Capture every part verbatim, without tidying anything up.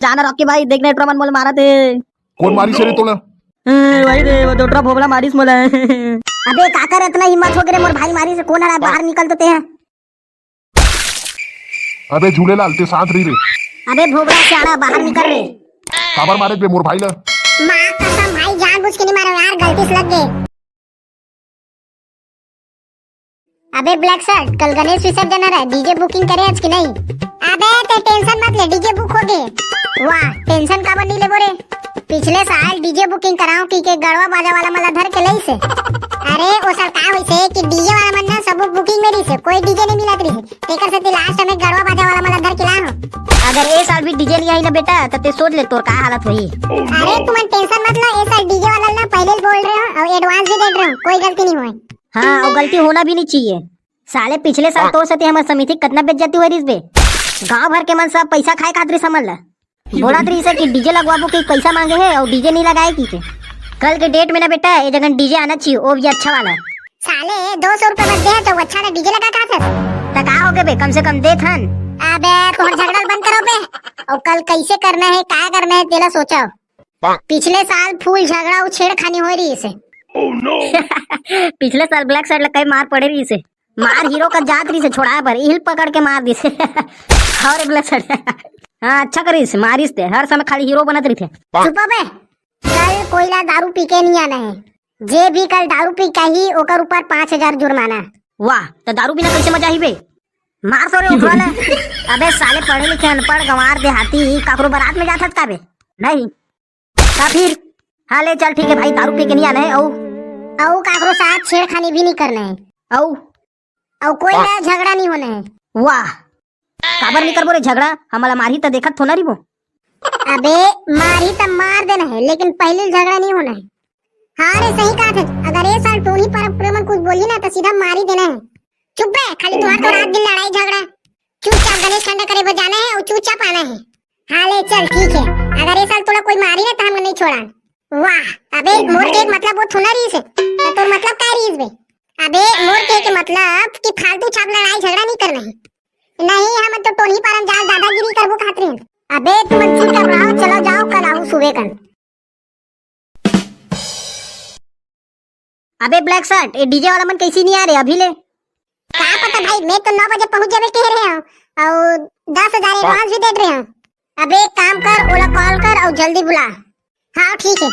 जाना रॉकी भाई, देख नेटरा मन मोला मारत हे। कोन मारिस हे रे तोला? ए, वही रे, वो डोटरा भोबला मारिस मोला। अबे काकर इतना हिम्मत हो गे रे, मोर भाई मारिस हे, कोन हरा, बाहर निकल तो ते हैं। अबे झूलेलाल, ते शांत रही रे। अबे भोबला सियाना, बाहर निकल रे। काबर मारे बे मोर भाई ला? माँ कसम भाई, जानबूझ के नहीं मारे यार, गलती से लग गए। अबे ब्लैक शर्ट, कल गणेश विसर्जन हरे, डीजे बुकिंग करे आज कि नहीं? अबे ते टेंशन मत ले, डीजे बुक हो गए। वाह, टेंशन काबर नहीं लेबो रे? पिछले साल डीजे बुकिंग कराओ कि के गड़वा बाजा वाला मला धर के लई से। अरे ओ साल का होइसे कि डीजे वाला मन ना सब बुकिंग में रही से, कोई डीजे नहीं मिलत रही से, तेकर सेती लास्ट में गड़वा बाजा वाला मला धर के लान हो। अगर ए साल भी डीजे नहीं आई ना बेटा, त ते सोच ले तोर का हालत होही। अरे तुमन टेंशन मत लो, ए साल डीजे वाला ना पहले ही बोल रहे हो और एडवांस भी दे रहे हो, कोई गलती नहीं हुई। हाँ, और गलती होना भी नहीं चाहिए। साले पिछले साल तोर सेती हमर समिति कतना बेइज्जती होए रिस बे। गांव भर के मन सब पैसा खाए खातिर समझ ल। बोलत रहिस हे कि डीजे लगवाबो कि पैसा मांगे हे और डीजे नहीं लगाए कि के। कल के डेट में ना बेटा, ये जगह डीजे आना चाहिए, वो भी अच्छा वाला। साले दो सौ रुपए बस दे तो अच्छा ना डीजे लगा कहाँ से? त का हो गए बे, कम से कम दे थन। अबे तोहर झगड़ा बंद करो बे। और कल कैसे करना है, क्या करना है, तेला सोचो। पिछले साल फुल झगड़ा और छेड़खानी हो रही से। पिछले साल ब्लैक शर्ट ला कई मार पड़े रही से। मार हीरो का जात रही से छोड़ाए बर, हिल पकड़ के मार दी से। और ब्लैक शर्ट। हाँ, अच्छा करिस, मारिस ते। हर समय खाली हीरो बनत रही थे। चुप बे। कल कोई ला दारू पी के नहीं आना है। जे भी कल दारू पी के आही, ओकर ऊपर पाँच हजार जुर्माना। वाह, त दारू बिना कैसे मजा ही बे? मार तो रे उठवा ले। अबे साले पढ़े लिखे अनपढ़ गंवार देहाती, काकरो बारात में जात हस का बे? नहीं। का फिर? हाँ, ले चल, ठीक है भाई, दारू पी के नहीं आना है। औ? औ काकरो साथ छेड़खानी भी नहीं करना है। औ? औ कोई ना झगड़ा नहीं होना है। वाह, काबर नहीं करबो रे झगड़ा? हमला मारही त देखत थो ना रिबो। अबे मारही त मार देना है, लेकिन पहले झगड़ा नहीं होना है। हाँ रे, सही कहा थे। अगर ये साल टोनी पर प्रेमन कुछ बोली ना तो सीधा मारी देना है। चुप बे, खाली तुम्हारे तो रात दिन लड़ाई झगड़ा। चुपचाप गणेश खंडा करे बजाना है और चुपचाप आना है। हाँ ले चल ठीक है, अगर ये साल तोला कोई मारी ना तो हम नहीं छोड़ा। वाह, अबे मोर के मतलब वो थोड़ा रीस है, तो तोर मतलब का रीस बे? अबे मोर के, के मतलब कि फालतू छाप लड़ाई झगड़ा नहीं करना है। नहीं, हम तो टोनी पारन जाल दादागिरी करबो खातिर हैं। अबे तुम चुपचाप रहो, चलो जाओ, कल आओ सुबह कन। अबे ब्लैक शर्ट, ये डीजे वाला मन कैसे नहीं आ रहे अभी ले? का पता भाई, मैं तो नौ बजे पहुंच जाबे कह रहे हूँ और दस हजार एडवांस भी दे रहे हूँ। अबे एक काम कर, ओला कॉल कर और जल्दी बुला। हाँ ठीक है।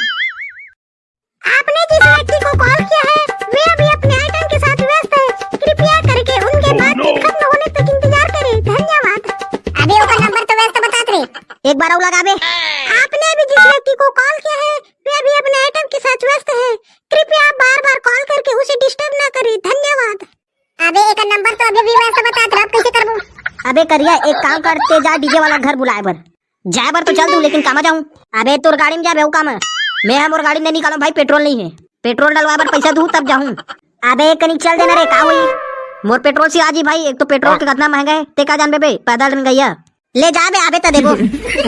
आपने जिस व्यक्ति को कॉल किया है, वे अभी अपने आइटम के साथ व्यस्त है। कृपया करके उनके बातचीत खत्म होने तक इंतजार करें। धन्यवाद। अबे ओकर नंबर तो व्यस्त बतात रहे। एक बार और लगाबे। आपने अभी जिस व्यक्ति को कॉल किया है, वे अभी अपने आइटम के साथ व्यस्त है। कृपया बार बार कॉल करके उसे डिस्टर्ब ना करें। धन्यवाद। अबे एकर नंबर तो अभी भी व्यस्त बतात रहे, अब कैसे करबो? अबे करिया, एक काम कर, ते जा डीजे वाला घर बुलाए बर। जाए बर तो चल तू, लेकिन कामा जाऊं? अबे तोर गाड़ी में जाबे, वो काम है। मैं हम और गाड़ी नहीं निकालो भाई, पेट्रोल नहीं है। पेट्रोल डलवाए बर पैसा दू तब जाऊं। अबे कनी चल देना रे, का हुई? मोर पेट्रोल से आजी भाई, एक तो पेट्रोल के कितना महंगा है, ते का जानबे बे, पैदल रन गैया। ले जाबे, आबे त देबो।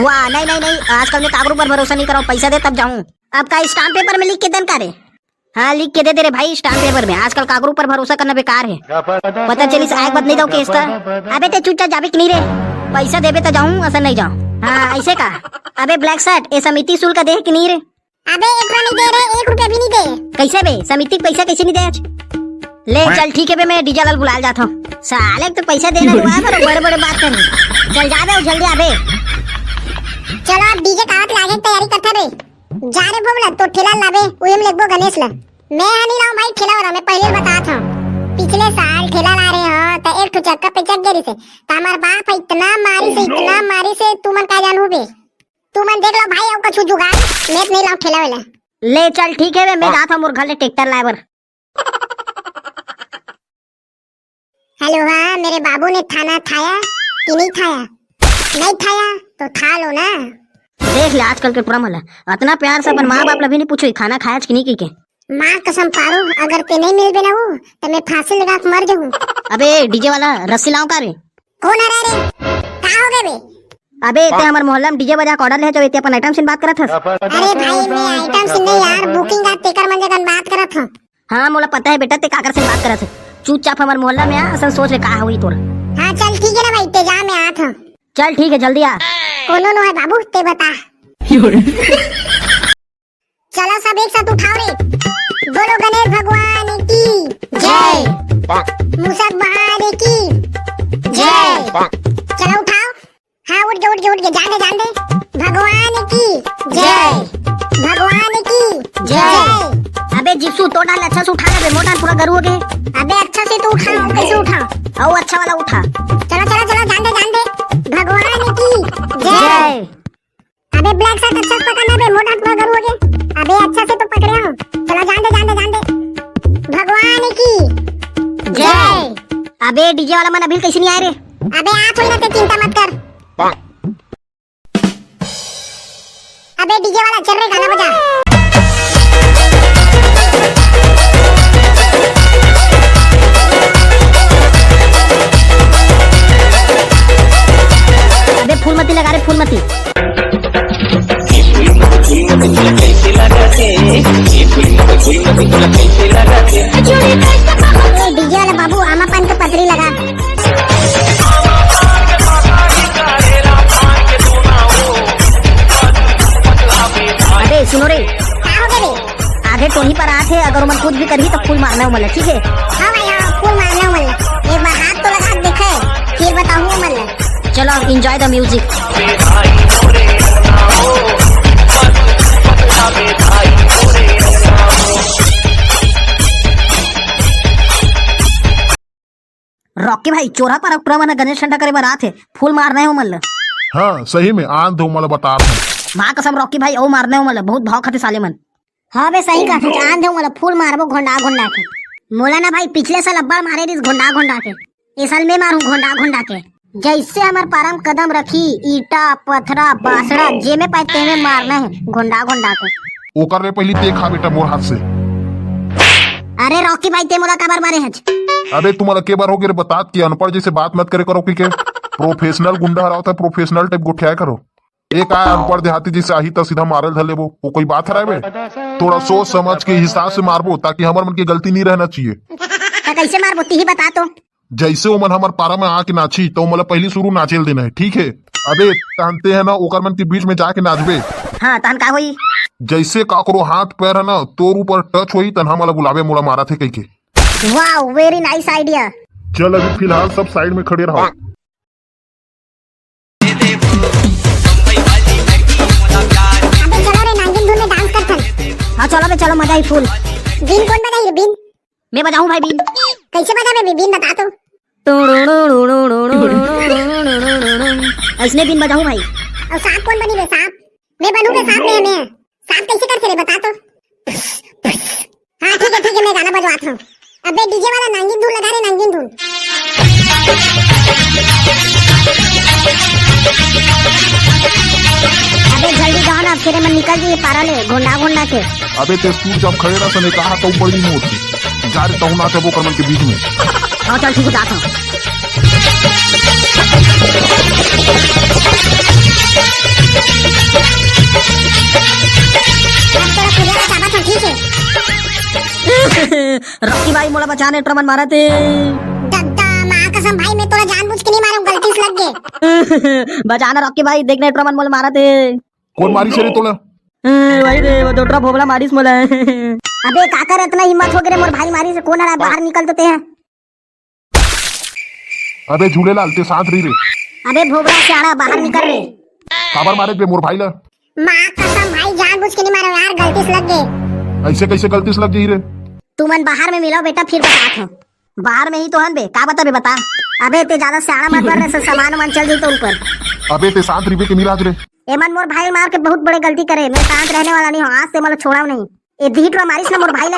वाह, नहीं नहीं नहीं, आजकल मैं कागरू पर भरोसा नहीं करो, पैसा दे तब जाऊं। अब का स्टाम्प पेपर में लिख के देन का रे? हाँ, लिख के दे दे रे भाई, स्टाम्प पेपर में। आजकल कागरू पर भरोसा करना बेकार है। पता चलिस आए के बाद नहीं दो केस का। अबे ते चुपचाप जाबे कि नहीं रे? पैसा देबे त जाऊं, असन नहीं जाऊं। हाँ, ऐसे का? अबे ब्लैक शर्ट, ये समिति शुल्क दे कि नहीं रे? अबे एक रुपया नहीं दे रे, एक रुपया भी नहीं दे। कैसे बे? समिति के पैसा कैसे नहीं दे आज? ले चल ठीक है बे, मैं डीजे लाल बुलाए जाता हूँ। साले तो पैसा देना हुआ है, पर बड़े बड़े बात कर। चल जा बे, जल्दी आबे। चलो अब डीजे कावत लागे के तैयारी करते बे। जा रे भोबला, तो ठेला लाबे, उही में लेगबो गणेश ला। मैं हा नहीं लाऊं भाई ठेला वाला, मैं पहले बतात हूँ। पिछले साल ठेला ला रहे हो तो एक ठो चक्का पे चक गिरी से, तो हमार बाप है इतना मारी से, इतना मारी से, तुमन का जानू बे। तुमन देख लो भाई, अउ कछु जुगाड़, मैं तो नहीं लाऊं ठेला वाला। ले चल ठीक है बे, मैं जात हूँ मोर घर ले ट्रैक्टर लाए बर। हेलो, हाँ, मेरे बाबू ने थाना थाया कि नहीं थाया? नहीं थाया तो था लो ना। देख ले आजकल के टुरा मन ला, अतना प्यार से अपन माँ बाप ला भी नहीं पूछो, खाना खाया कि नहीं कह के। माँ कसम पारो, अगर ते नहीं मिलबे ना वो, तो मैं फांसी लगा के मर जाऊँ। अबे डीजे वाला रस्सी लाओ का रे? कौन आ रहा रे? का हो गए बे? अबे ते हमर मोहल्ला में डीजे बजा के ऑर्डर ले, जो ते अपन आइटम सीन बात करत हस। अरे भाई, मैं आइटम सीन नहीं यार, बुकिंग का तेकर मन जगन बात करत हूँ। हाँ, मोला पता है बेटा, ते काकर से बात करत है। चुपचाप हमर मोहल्ला में आ, असन सोच ले का होई तोर। हाँ, चल ठीक है ना भाई, ते जा, मैं आत हूँ। चल ठीक है, जल्दी आ। कोनो नो हे बाबू, ते बता। चलो सब एक साथ उठाओ रे। बोलो गणेश भगवान की जय। मूसक महाराज की जय। चलो उठाओ। हाँ, उठ गए, उठ गए, उठ गए। जान दे, जान दे। भगवान की जय। भगवान की जय। अबे जिप्सू, तो डाल, अच्छा से उठा ले बे, मोटा पूरा गरु हो गए। अबे अच्छा से तो उठा, कैसे उठा? ओ अच्छा वाला उठा। चलो, चलो, चलो, जान दे, जान दे। भगवान की जय। जय। अबे ब्लैक शर्ट अच्छा से पकड़ना बे, मोटा पूरा गरु हो गए। अबे अच्छा से तो पकड़े हो। चलो जान दे, जान दे, जान दे। भगवान की जय। अबे डीजे वाला मन अभी कैसे नहीं आए रे? अबे आ थोड़ी ना, ते चिंता मत कर। अबे डीजे वाला चल रे, गाना बजा। अबे फूलमती लगा रे, फूलमती। ए, डीजे वाला बाबू, आमा पान के पतरी लगा। अबे सुनो रे, का हो गए रे? आधे टोनी पर आत हे, अगर ओमन कुछ भी करही तो फूल मारना हे ओमन ला, ठीक है? हाँ भाई, हाँ, फूल मारना हे ओमन ला। एक बार हाथ तो लगा के देखे, फिर बताऊंगा ओमन ला। चलो, enjoy the music। रॉकी भाई, चोरा पर टुरा मन गणेश ठंडा करे बर आत हे, फूल मारना हे ओमन ला। हाँ, सही में, आन दे ओमन ला, बता रहा हूँ। माँ कसम रॉकी भाई, ओ मारना हे ओमन ला, बहुत भाव खाथे साले मन। हाँ बे, सही कहा, आन दे ओमन ला, फूल मारबो घोंडा घोंडा के। मोला ना भाई, पिछले साल अब्बड़ मारे रिस घोंडा घोंडा के। ए साल मैं मारूं घोंडा घोंडा के। जैसे हमर पारा म कदम रखी, ईटा, पथरा, बासड़ा, जेमे पाए तेमे मारना हे, घोंडा घोंडा के। ओकर ले पहिली ते खा बेटा मोर हाथ से। अरे रॉकी भाई, ते मोला काबर मारे हच? अबे तुम्हारा के बार हो गे रे बतात कि अनपढ़ जैसे बात मत करे करो कि के? प्रोफेशनल गुंडा हरावत हे, प्रोफेशनल टाइप गोठियाए करो। ए का अनपढ़ देहाती जैसे आही त सीधा मारल धर लेबो, वो कोई बात हराय बे? थोड़ा सोच समझ के हिसाब से मारबो, ताकि हमर मन के गलती नहीं रहना चाहिए। त कैसे मारबो, तिही बता तो। जैसे ओमन हमर पारा में आके नाची, त ओमन ला पहिली शुरू नाचे ल देना हे, ठीक है? अबे तहन ते हे ना, ओकर मन के बीच में जाके नाचबे। हाँ, तहन का होई? जैसे काकरो हाथ पैर हे ना तोर ऊपर टच होई, तहन हमन ला बुलाबे, मोला मारत हे कहिके। Wow, very nice idea। चल अभी फिलहाल सब साइड में खड़े रहो। अबे चलो रे, नागिन धुन में डांस करथन। हाँ चलो बे, चलो, मजा ही फुल। बीन कौन बजाही रे, बीन? मैं बजाऊं भाई बीन। कैसे बजाबे बे बीन, बता तो। ऐसने बीन बजाऊं भाई। अउ सांप कौन बनी बे, सांप? मैं बनूं बे सांप, मैं, मैं। सांप कैसे करथे रे, बता तो। हाँ ठीक है, ठीक है, मैं गाना बजवात हूँ। अबे डीजे वाला नागिन धुन लगा रे, नागिन धुन। अबे जल्दी गाओ ना, फेर एमन निकल जाही पारा ले, घोंडा घोंडा के। अबे ते चुपचाप खड़े रह, सने कहा तो बड़ी मौत। जा रे, तहु नाचबो ओकर मन के बीच में। हाँ चल ठीक है, जात हूँ। हम तोला पूजा बचावत हन, ठीक है? रॉकी भाई मोला बचा, ने टुरा मन मारत हे। दद्दा, माँ कसम भाई, मैं तोला जानबूझ के नहीं मारूं, गलती से लग गए। बचा ना रॉकी भाई, देख ने टुरा मन मोला मारत हे। कौन मारिस हे रे तोला? ए, वही रे, वो दो टुरा भोबला मारिस मोला। अबे काकर इतना हिम्मत हो गे रे, मोर भाई मारिस हे, कौन हरा, बाहर निकल तो ते है। अबे झूलेलाल, ते शांत रही रे। अबे भोबड़ा सियाड़ा, बाहर निकल रे। काबर मारे बे मोर भाई ला? माँ कसम भाई, जानबूझ के नहीं मारो यार, गलती से लग गए। ऐसे कैसे गलती से लग गई रे? तुमन बाहर में मिलो बेटा, फिर बतात हूँ। बाहर में ही तो हन बे, का बता बे, बता। अबे ते ज्यादा सियाड़ा मत बन रे, सब सामान वामान चल जाई तो ऊपर। अबे ते शांत रहिबे के नहीं राज रे। एमन मोर भाई मार के बहुत बड़े गलती करे, मैं शांत रहने वाला नहीं हूँ, आज से मतलब छोड़ा नहीं। ए दीठ मारिस ना मोर भाई ला।